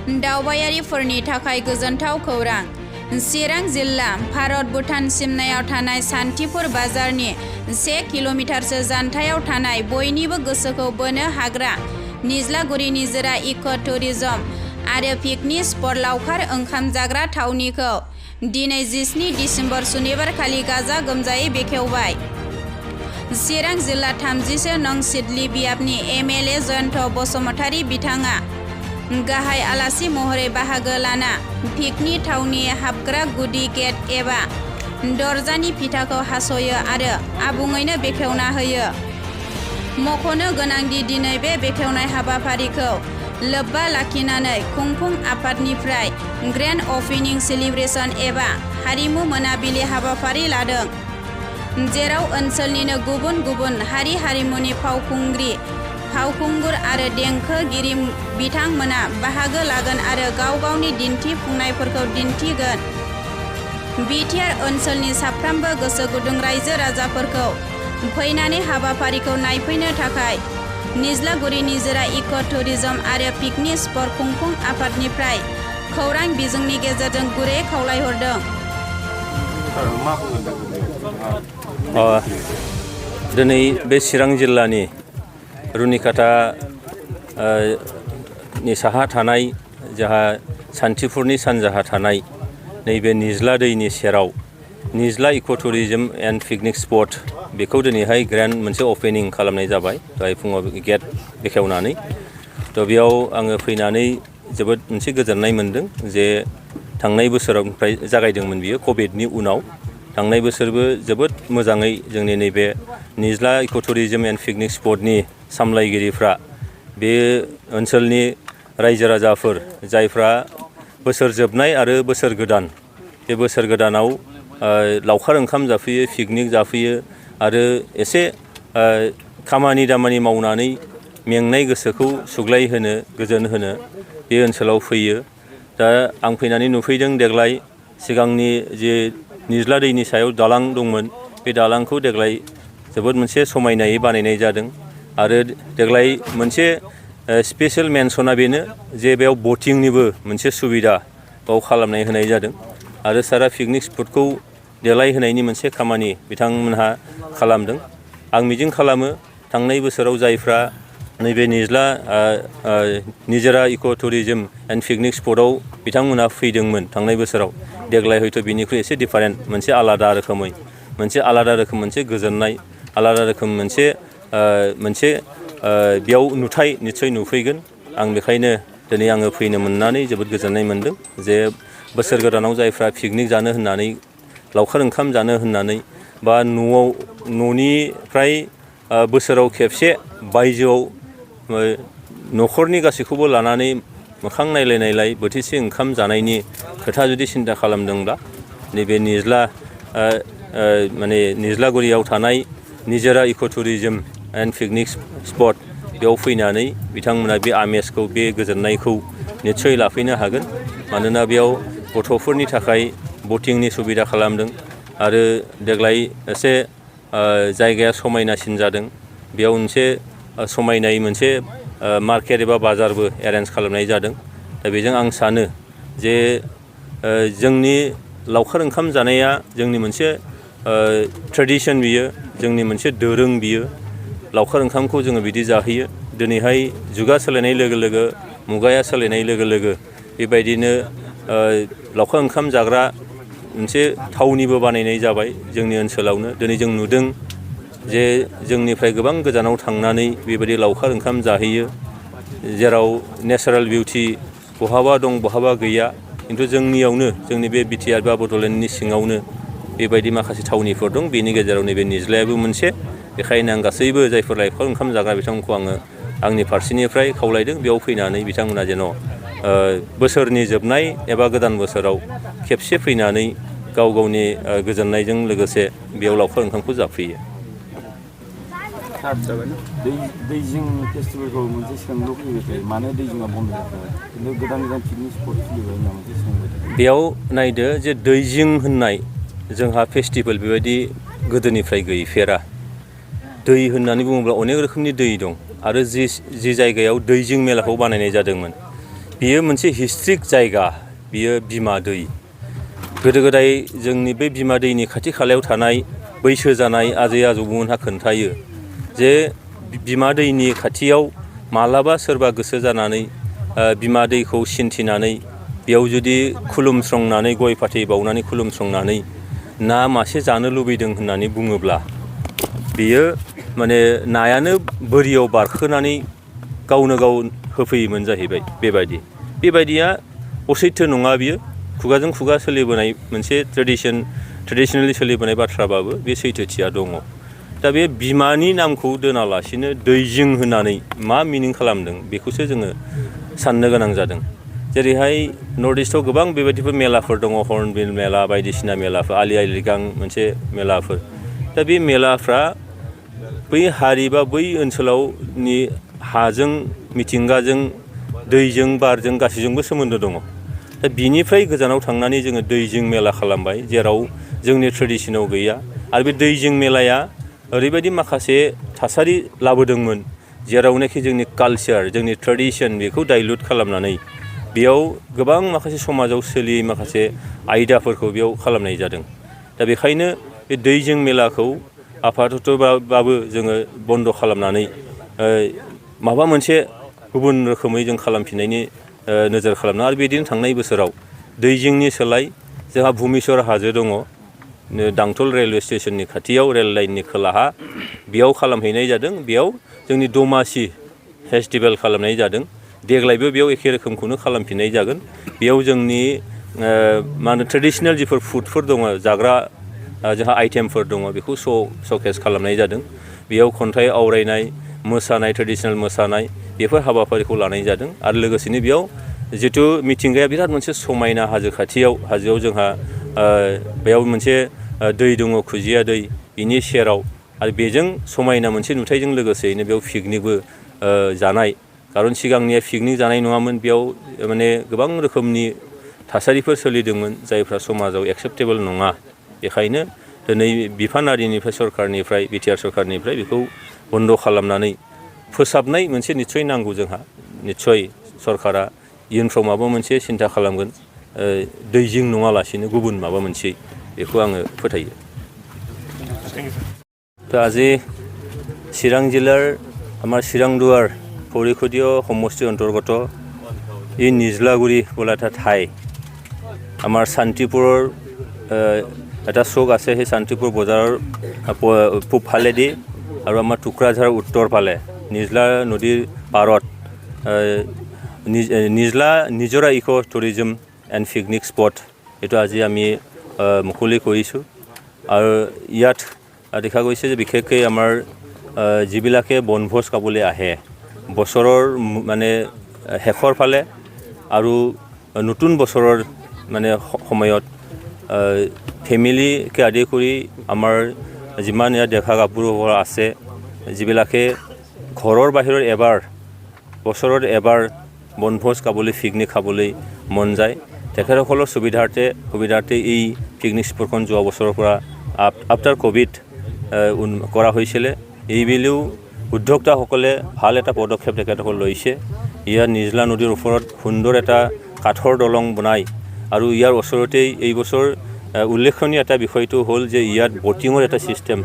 दावबायारिफोरनि थाखाय गोजोनथाव खौरां। चिरां जिल्ला भारत भुटान सिमनायाव थानाय सान्तिपुर बाजारनि 1 किल'मिटारसो जानथायाव थानाय बयनिबो गोसोखौ बोनो हाग्रा निज्लागुरि निजोरा इख'ट टुरिजम आरो पिकनिक स्पट लावखार ओंखाम जाग्रा थावनिखौ दिनै 17 दिसेम्बर सुनिबारखालि गाजा गोमजायै बेखेवबाय। चिरां जिल्ला 30 नं सिडली बियाबनि एमएलए जयन्त बसुमतारी बिथाङा गाहाय आलासि महरै बाहागो लाना पिकनिक थावनि हाबग्रा गुदि गेट एबा दरजानि फिथाखौ हास'यो आरो आबुङैनो बेखेवना होयो। मख'नो गोनांदि दिनै बे बेखेवनाय हाबाफारिखौ लोब्बा लाखिनानै खुंफुं आफादनिफ्राय ग्रेन्ड अपेनिं सेलिब्रेशन एबा हारिमु मोनाबिलि हाबाफारि लादों, जेराव ओनसोलनिनो गुबुन गुबुन हारि हारिमुनि फावखुंगुर आरो देंखोगिरि बिथांमोना बाहागो लागोन आरो गाव गावनि दिन्थिफुंनायफोरखौ दिन्थिगोन। बिटिआर ओनसोलनि साफ्रोमबो गोसो गुदुं रायजो राजाफोरखौ फैनानै हाबाफारिखौ नायफैनो थाखाय निज्लागुरि निजोरा इख'ट टुरिजम आरो पिकनिक स्पट खुंफुं आफादनिफ्राय खौरां बिजोंनि गेजेरजों गुरै खावलायहरदों। दिनै बे चिरां जिल्लानि रुनिकाटा नि साहा थानाय जाहा सान्तिपुरनि सानजाहा थानाय नैबे निज्ला दैनि सेराव निज्ला इक' टुरिजम एन्ड पिकनिक स्पट बेखौ दिनैहाय ग्रेन्ड मोनसे अपेनिं खालामनाय जाबाय दहाय फुङाव गेट बेखेवनानै। थ' बेयाव आङो फैनानै जोबोद मोनसे गोजोननाय मोन्दों जे थांनाय बोसोरावनिफ्राय जागायदोंमोन बियो कभिडनि उनाव। थांनाय बोसोरबो जोबोद मोजाङै जोंनि नैबे निज्ला इक' टुरिजम एन्ड पिकनिक स्पटनि सामलायगिरिफ्रा बे ओनसोलनि रायजो राजाफोर जायफ्रा बोसोर जोबनाय आरो बोसोर गोदान बे बोसोर गोदानाव लावखार ओंखाम जाफैयो, पिकनिक जाफैयो आरो एसे खामानि दामानि मावनानै मेंनाय गोसोखौ सुग्लाय होनो गोजोन होनो बे ओनसोलाव फैयो। दा आं फैनानै नुफैदों देग्लाय सिगांनि जे निज्ला दैनि सायाव दालां दंमोन बे दालांखौ देग्लाय जोबोद मोनसे समायनायै बानायनाय जादों आरो देग्लाय मोनसे स्पेशेल मेनसना बेनो जे बेयाव बटिंनिबो मोनसे सुबिदा बाव खालामनाय होनाय जादों आरो सारा पिकनिक स्पटखौ देलायहोनायनि मोनसे खामानि बिथांमोनहा खालामदों। आं मिजिं खालामो थांनाय बोसोराव जायफ्रा नैबे निजोरा इक' टुरिजम एन्ड पिकनिक स्पटआव बिथांमोनहा फैदोंमोन थांनाय बोसोराव, देग्लाय हयथ' बिनिख्रुइ एसे डिफारेन्ट मोनसे आलादा रोखोमै मोनसे गोजोननाय आलादा रोखोम मोनसे बेयाव नुथाय निस्सय नुफैगोन। आं बेखायनो दिनै आङो फैनो मोननानै जोबोद गोजोननाय मोन्दों जे बोसोर गोदानाव जायफ्रा पिकनिक जानो होननानै लावखार ओंखाम जानो होननानै बा न'निफ्राय बोसोराव खेबसे बायजोआव न'खरनि गासैखौबो लानानै मोखां नायलाय बोथिसे ओंखाम जानायनि खोथा जुदि सिन्था खालामदोंब्ला नैबे निज्लागुरियाव थानाय निजोरा इक' टुरिजम एन्ड पिकनिक स्पट बेयाव फैनानै बिथांमोना बे आमेजखौ बे गोजोननायखौ निस्सय लाफैनो हागोन। मानोना बेयाव गथ'फोरनि थाखाय बटिंनि सुबिदा खालामदों आरो देग्लाय एसे जायगाया समायनासिन जादों। बेयाव मोनसे समायनाय मोनसे मार्केट एबा बाजारबो एरेन्ज खालामनाय जादों। दा बेजों आं सानो जे जोंनि लावखार ओंखाम जानाया जोंनि मोनसे ट्रेडिसन, बियो जोंनि मोनसे दोरों, बियो लावखार ओंखामखौ जोङो बिदि जाहैयो। दिनैहाय जुगा सोलायनाय लोगो लोगो मुगाया सोलायनाय लोगो लोगो बेबायदिनो लावखार ओंखाम जाग्रा मोनसे थावनिबो बानायनाय जाबाय जोंनि ओनसोलावनो। दिनै जों नुदों जे जोंनिफ्राय गोबां गोजानाव थांनानै बेबायदि लावखार ओंखाम जाहैयो जेराव नेचारेल बिउटि बहाबा दं बहाबा गैया, खिन्थु जोंनियावनो जोंनि बे बिटिआर बा बड'लेण्डनि सिङावनो बेबायदि माखासे थावनिफोर दं। बेनि गेजेराव नैबे निज्लायाबो मोनसे। बेखायनो आं गासैबो जायफोर लावखार ओंखाम जाग्रा बिथांमोनखौ आङो आंनि फारसेनिफ्राय खावलायदों बेयाव फैनानै बिथांमोना जेन' बोसोरनि जोबनाय एबा गोदान बोसोराव खेबसे फैनानै गाव गावनि गोजोननायजों लोगोसे बेयाव लावखार ओंखामखौ जाफैयो। दैजिं फेस्टिभेलखौ मोनसे सोंलु फैबाय, मानो दैजिंआ बन्द जाखो? गोदान पिकनिक स्पट खुलिबाय होनना मोनसे सोंबाय। बेयाव नायदो जे दैजिं होननाय जोंहा फेस्टिभेल बेबायदि गोदोनिफ्राय गैफेरा। दै होननानै बुङोब्ला अनेक रोखोमनि दै दं आरो जि जायगायाव दैजिं मेलाखौ बानायनाय जादोंमोन बेयो मोनसे हिस्ट्रिक जायगा बेयो बिमा दै गोदो गोदाय जोंनि बे बिमा दैनि खाथि खालायाव थानाय बैसो जानाय आजै आजौमोनहा खोन्थायो जे बिमा दैनि खाथियाव मालाबा सोरबा गोसो जानानै बिमा दैखौ सिन्थिनानै बेयाव जुदि खुलुमस्रंनानै गय फाथै बावनानै खुलुमस्रंनानै ना मासे जानो लुबैदों होननानै बुङोब्ला बेयो माने नायानो बोरियाव बारखोनानै गावनो गाव होफैयोमोन जाहैबाय बेबायदिया असैथो नङा बियो खुगाजों खुगा सोलिबोनाय मोनसे ट्रेडिशनेलि सोलिबोनाय बाथ्राबाबो बे सैथोथिया दङ दा बे बिमानि नामखौ दोनालासिनो दैजिं होननानै मा मिनिं खालामदों बेखौसो जोङो साननो गोनां जादों जेरैहाय नर्थ इस्टआव गोबां बेबायदिफोर मेलाफोर दङ हर्नबिल मेला बायदिसिना मेलाफोर आलि आइ लिगां मोनसे मेलाफोर दा बे मेलाफ्रा बै हारि बा बै ओनसोलावनि हाजों मिथिंगाजों दैजों बारजों गासैजोंबो सोमोन्दो दङ दा बिनिफ्राय गोजानाव थांनानै जोङो दैजिं मेला खालामबाय जेराव जोंनि ट्रेडिसनाव गैया आरो बे दैजिं मेलाया ओरैबायदि माखासे थासारि लाबोदोंमोन जेरावनाखि जोंनि कालचार जोंनि ट्रेडिसन बेखौ डाइल्युट खालामनानै बेयाव गोबां माखासे समाजाव सोलियै माखासे आयदाफोरखौ बेयाव खालामनाय जादों दा बेखायनो बे दैजिं मेलाखौ आपातत'बाबो जोङो बन्द' खालामनानै माबा मोनसे गुबुन रोखोमै जों खालामफिननायनि नोजोर खालामना आरो बिदिनो थांनाय बोसोराव दैजिंनि सोलाय जोंहा भुमेश्वर हाजो दङ दांथल रेलवे स्टेशननि खाथियाव रेल लाइननि खोलाहा बेयाव खालामहैनाय जादों बेयाव जोंनि दमासि फेस्टिभेल खालामनाय जादों देग्लायबो बेयाव एखे रोखोमखौनो खालामफिननाय जागोन बेयाव जोंनि मा होनो ट्रेडिसनेल जिफोर फुडफोर दङ जाग्रा जोंहा आइटेमफोर दङ बेखौ श'केस खालामनाय जादों बेयाव खन्थाइ आवरायनाय मोसानाय ट्रेडिसनेल मोसानाय बेफोर हाबाफारिखौ लानाय जादों आरो लोगोसेनो बेयाव जिथु मिथिंगाया बिराद मोनसे समायना हाजो खाथियाव हाजोआव जोंहा बेयाव मोनसे दै दङ खुजिया दै बिनि सेराव आरो बेजों समायना मोनसे नुथायजों लोगोसेयैनो बेयाव पिकनिकबो जानाय खारन सिगांनिया पिकनिक जानाय नङामोन बेयाव माने गोबां रोखोमनि थासारिफोर सोलिदोंमोन जायफ्रा समाजाव एक्सेप्टेबोल नङा बेखायनो दिनै बिफानारिनिफ्राय सरकारनिफ्राय बिटिआर सरकारनिफ्राय बेखौ बन्द' खालामनानै फोसाबनाय मोनसे निस्सय नांगौ जोंहा निस्सय सरकारा इयुनफ्राव माबा मोनसे सिन्था खालामगोन दैजिं नङालासिनो गुबुन माबा मोनसे बेखौ आङो फोथायो তো আজি চিৰাং জিলাৰ আমাৰ চিৰাংদুৱাৰ পৰিষদীয় সমষ্টিৰ অন্তৰ্গত এই নিজলাগুৰি বোলা এটা ঠাই আমাৰ শান্তিপুৰৰ এটা চৌক আছে সেই শান্তিপুৰ বজাৰৰ পূবফালেদি আৰু আমাৰ টুকুৰাঝাৰ উত্তৰ ফালে নিজলা নদীৰ পাৰত নিজৰা eco tourism and picnic spot এইটো আজি আমি মুকলি কৰিছোঁ আৰু ইয়াত দেখা গৈছে যে বিশেষকৈ আমাৰ যিবিলাকে বনভোজ খাবলৈ আহে বছৰৰ মানে শেষৰ ফালে আৰু নতুন বছৰৰ মানে সময়ত ফেমিলিকে আদি কৰি আমাৰ যিমান ইয়াত ডেকা গাভৰুসকল আছে যিবিলাকে ঘৰৰ বাহিৰত এবাৰ বছৰত এবাৰ বনভোজ খাবলৈ পিকনিক খাবলৈ মন যায় তেখেতসকলৰ সুবিধাৰ্থে এই পিকনিক স্পটখন যোৱা বছৰৰ পৰা আফটাৰ ক'ভিড কৰা হৈছিলে এইবেলিও উদ্যোক্তাসকলে ভাল এটা পদক্ষেপ তেখেতসকল লৈছে ইয়াৰ নিজলা নদীৰ ওপৰত সুন্দৰ এটা কাঠৰ দলং বনাই আৰু ইয়াৰ ওচৰতেই এই বছৰ উল্লেখনীয় এটা বিষয়টো হ'ল যে ইয়াত বটিঙৰ এটা ছিষ্টেম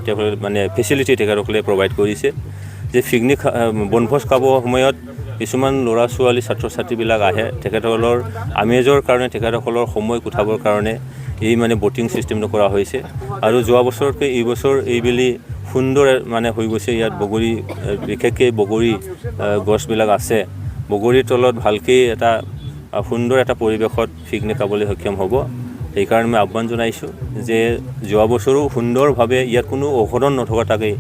মানে ফেচিলিটি তেখেতসকলে প্ৰভাইড কৰিছে যে পিকনিক বনভোজ খাব সময়ত কিছুমান ল'ৰা ছোৱালী ছাত্ৰ ছাত্ৰীবিলাক আহে তেখেতসকলৰ আমেজৰ কাৰণে তেখেতসকলৰ সময় কোঠাবৰ কাৰণে এই মানে বটিং ছিষ্টেমটো কৰা হৈছে আৰু যোৱা বছৰতকৈ এই বছৰ এইবেলি সুন্দৰ মানে হৈ গৈছে ইয়াত বগৰী বিশেষকৈ বগৰী গছবিলাক আছে বগৰীৰ তলত ভালকৈ এটা সুন্দৰ এটা পৰিৱেশত পিকনিক খাবলৈ সক্ষম হ'ব সেইকাৰণে মই আহ্বান জনাইছোঁ যে যোৱা বছৰো সুন্দৰভাৱে ইয়াত কোনো অঘটন নথকাকৈ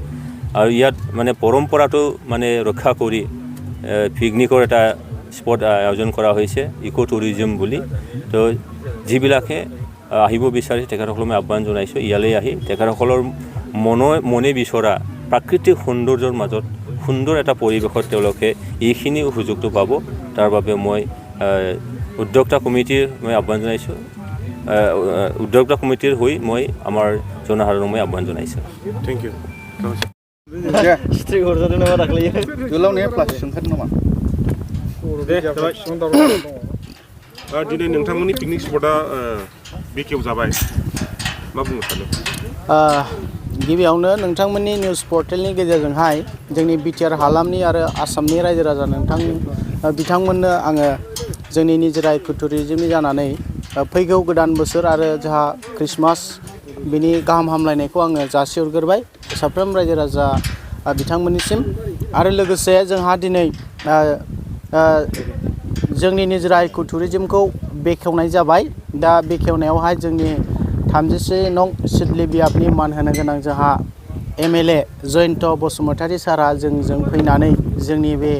আৰু ইয়াত মানে পৰম্পৰাটো মানে ৰক্ষা কৰি পিকনিকৰ এটা স্পট আয়োজন কৰা হৈছে ইকো টুৰিজম বুলি তো যিবিলাকে আহিব বিচাৰে তেখেতসকলক মই আহ্বান জনাইছোঁ ইয়ালৈ আহি তেখেতসকলৰ মনে বিচৰা প্ৰাকৃতিক সৌন্দৰ্যৰ মাজত সুন্দৰ এটা পৰিৱেশত তেওঁলোকে এইখিনি সুযোগটো পাব তাৰ বাবে মই উদ্যোক্তা কমিটিৰ মই আহ্বান জনাইছোঁ উদ্যোক্তা কমিটিৰ হৈ মই আমাৰ জনসাধাৰণক মই আহ্বান জনাইছোঁ thank you Strik huruf nama dah kelihatan. Jualan ni plastik sungkan nama. Deh, coba. दिनै नोंथांमोननि पिकनिक स्पटआ बेखेवजाबाय मा बुंनो सानो? गिबियावनो नोंथांमोननि निउस पर्टेलनि गेजेरजोंहाय जोंनि बिटिआर हालामनि आरो आसामनि रायजो राजा बिथांमोननो आङो जोंनि निजोरा इक' टुरिजमनि जानानै फैगौ गोदान बोसोर आरो जोंहा ख्रिस्टमास बिनि गाहाम हामलायनायखौ आङो जासिहरग्रोबाय साफ्रोम रायजो राजा बिथांमोननिसिम। आरो लोगोसे जोंहा दिनै जोंनि निजोरा इक' टुरिजमखौ बेखेवनाय जाबाय। दा बेखेवनायावहाय जोंनि 33 नं सिडली बियाबनि मान होनो गोनां जोंहा MLA जयन्त बसुमतारी सारा जोंजों फैनानै जोंनि बे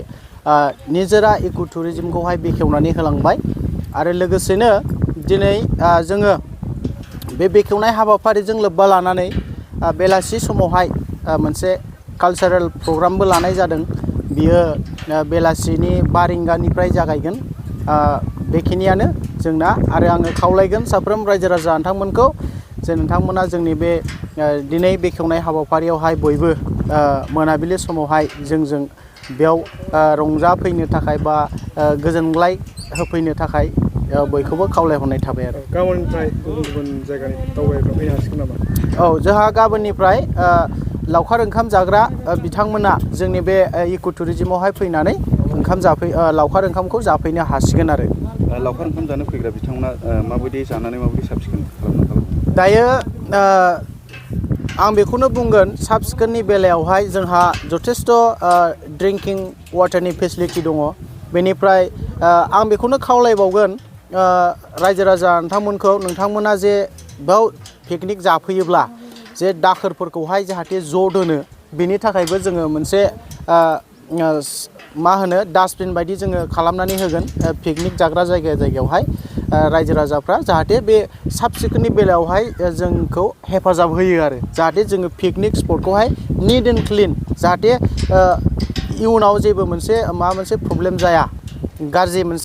निजोरा इक' टुरिजमखौहाय बेखेवनानै होलांबाय। आरो लोगोसेनो दिनै जोङो बे बेखेवनाय हाबाफारिजों लोब्बा लानानै बेलासि समावहाय मोनसे कालचारेल प्रग्रामबो लानाय जादों। बियो बेलासिनि 5 रिंगानिफ्राय जागायगोन। बेखिनियानो जोंना। आरो आङो खावलायगोन साफ्रोम रायजो राजा नोंथांमोनखौ जे नोंथांमोना जोंनि बे दिनै बेखेवनाय हाबाफारियावहाय बयबो मोनाबिलि समावहाय जोंजों बेयाव रंजाफैनो थाखाय बा गोजोनग्लाय होफैनो थाखाय बयखौबो खावलायहरनाय थाबाय आरो। गाबोननिफ्राय गुबुन गुबुन जायगानि दावबायग्रा फैनो हासिगोन नामा? औ, जोंहा गाबोननिफ्राय लावखार ओंखाम जाग्रा बिथांमोना जोंनि बे इक' टुरिजमावहाय फैनानै लावखार ओंखामखौ जाफैनो हासिगोन आरो। लावखार ओंखाम जानो फैग्रा बिथांमोना माबायदि जानानै माबायदि साब सिखोन खालामनो? दायो आं बेखौनो बुंगोन, साब सिखोननि बेलायावहाय जोंहा जथेस्थ' ड्रिंकिं वाटारनि फेसिलिटि दङ। बेनिफ्राय आं बेखौनो खावलायबावगोन रायजो राजा नोंथांमोना जे बेयाव पिकनिक जाफैयोब्ला जे दाखोरफोरखौहाय जाहाथे ज' दोनो, बेनि थाखायबो जोङो मोनसे डास्टबिन बायदि जोङो खालामनानै होगोन पिकनिक जाग्रा जायगायावहाय। रायजो राजाफ्रा जाहाथे बे साब सिखोननि बेलायावहाय जोंखौ हेफाजाब होयो आरो जाहाथे जोङो पिकनिक स्पटखौहाय निट एन्ड क्लिन, जाहाथे इयुनाव जेबो माबा मोनसे प्रब्लेम जाया, गाज्रि मोनसे